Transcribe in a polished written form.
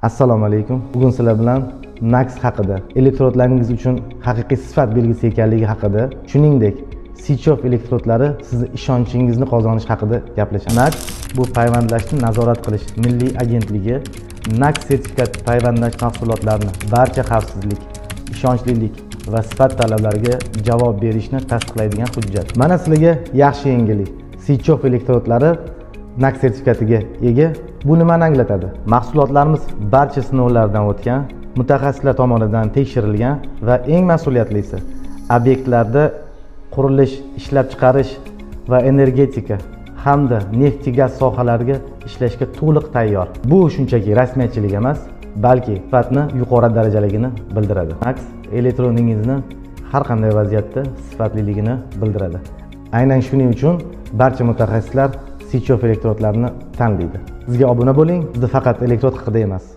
Assalomu alaykum. Bugun sizlar bilan NAKS haqida, elektrodlaringiz uchun haqiqiy sifat belgisi ekanligi haqida, shuningdek, Sychev elektrodlari sizni ishonchingizni qozonish haqida gaplashamiz. NAKS bu payvandlashni nazorat qilish milliy agentligi NAKS sertifikat payvandlash mahsulotlarini barcha xavfsizlik, ishonchlilik va sifat talablariga javob berishni tasdiqlaydigan hujjat. Mana sizlarga yaxshi yangilik. Sychev elektrodlari NAKS sertifikatiga ega. Bu nimani anglatadi? Mahsulotlarimiz barcha sinovlardan o'tgan, mutaxassislar tomonidan tekshirilgan va eng mas'uliyatlisi, obyektlarda qurilish, ishlab chiqarish va energetika hamda neft gaz sohalariga ishlashga to'liq tayyor. Bu shunchaki rasmiyatchilik emas, balki sifatni yuqori darajaligini bildiradi. NAKS elektrodingizni har qanday vaziyatda sifatliligini bildiradi. Aynan shuning uchun barcha mutaxassislar Sychev elektrodlarini tanlaydi. Bizga obuna bo'ling, bizda faqat elektrod haqida emas.